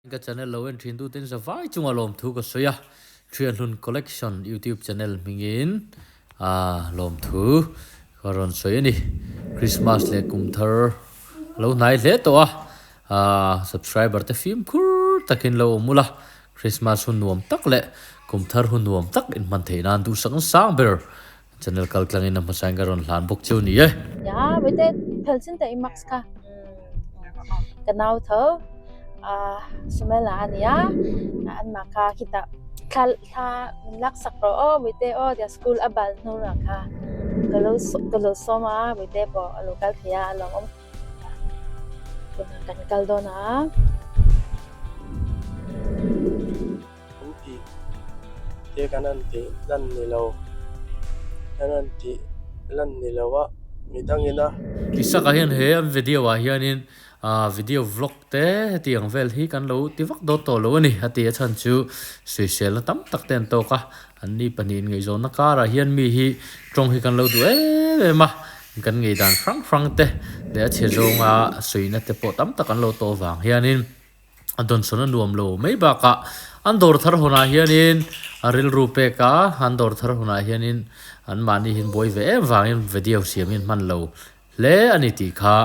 Ka channel lo en thin tuten zavai chunga lawmthu ka sawi a, Thianhlun Collection YouTube channel hmingin lawmthu ka rawn sawi a ni. Christmas leh kum thar lo hnai hle tawh a, subscriber te fimkhur takin lo awm ula, Christmas hun nuam tak leh kum thar hun nuam tak inhman theih nan duhsak sang ber channel kal tlangin a hmasain ka rawn hlan bawk chu ni e. Ya, wete phelchin te i max kha. Ka nau tho a Sumela ania an ma kha khita thla thla min lak sak rawh aw wete aw tia school a bal hnu rah kha ka lo ka lo sawm a wete pawh a lo kal thei a a lawmawm tunah kan kal dawn a. An tih te kan han tih lan ni lo kan han tih lan ni lo a midangin a. Isaka hian he an video ah hianin ah video vlog te heti ang vel hi kan lo ti vak dawt tawh lo a ni a ti a chhan chu sawiselna tam tak te an tawk a anni pahnihin ngaihzawnna karah hian mi hi tawng hi kan lo duh em em a kan ngeidan hrang hrang te leh a chhe zawnga sawina te pawh tam tak an lo tawh vang hianin. A dawnsawn a nuam lo mai bakah an dawr thar hunah hianin a rilru pek a, an dawr thar hunah hianin anmahni hi an buai ve em vangin video siam hi an hman lo hle a ni tih kha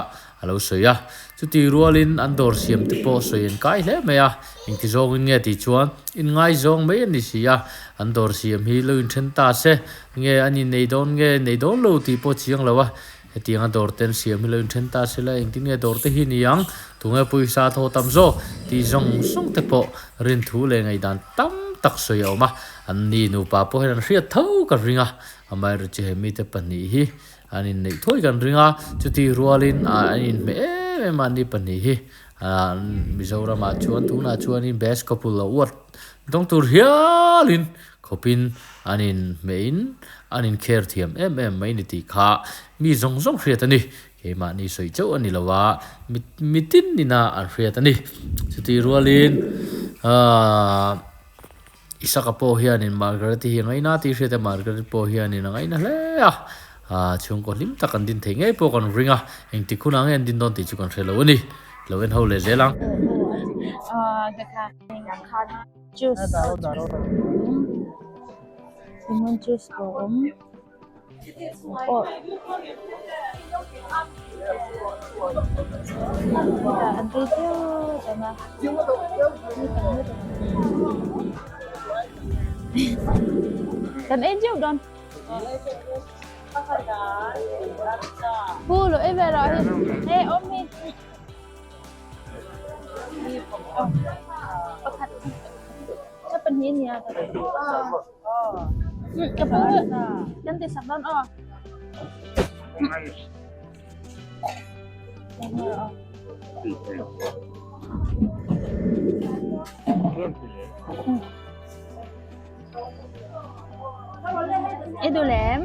a lo sawi a. Chuti rualin an dawr siam te pawh sawi an kai hle mai a, engti zawngin nge tih chuan inngaizawng mai a ni si a, an dawr siam hi lo inthen ta se nge an innei dawn nge nei dawn lo tih pawh chiang lo a, Hetianga dawr te an siam hi lo inthen ta se la, engtin nge dawr te hi ni ang? Tunge pawisa thaw tam zawk? Tih zawng zawng te pawh rinthu leh ngaihdan tam tak sawi a awm a. Anni nupa pawh hian an hriat tho ka ring a, amaherawhchu chu he mite pahnih hi an inneih thuai kan ring a, chutih rualin an inhmeh em em a anni pahnih hi Mizoramah chuan tunah chuanin best couple award dawng tur hialin Khawpin an inhmehin an inkher thiam em em mai ni tih kha mi zawng zawng hriat a ni. Keimahni sawi chauh a ni lo a, mi tin nina an hriat a ni. Chutih rualin Isaka pawh hianin Margaret-i hi a ngaina tih hriat a, Margaret pawh hianin a ngaina hle a. Chhungkaw hlim tak an din thei ngei pawh kan ring a, engtik hunah nge an din dawn tih chu kan hre lo a ni. Lo en ho leh zel ang. Juice lemon juice pawh a awm pawh an ei deuh deuh a kan ei deuh dawn pu lo ei ve rawh hi hei awm hi. Pakhat ka pahnih nia ka pu kan ti sak dawn aw. I duh lem?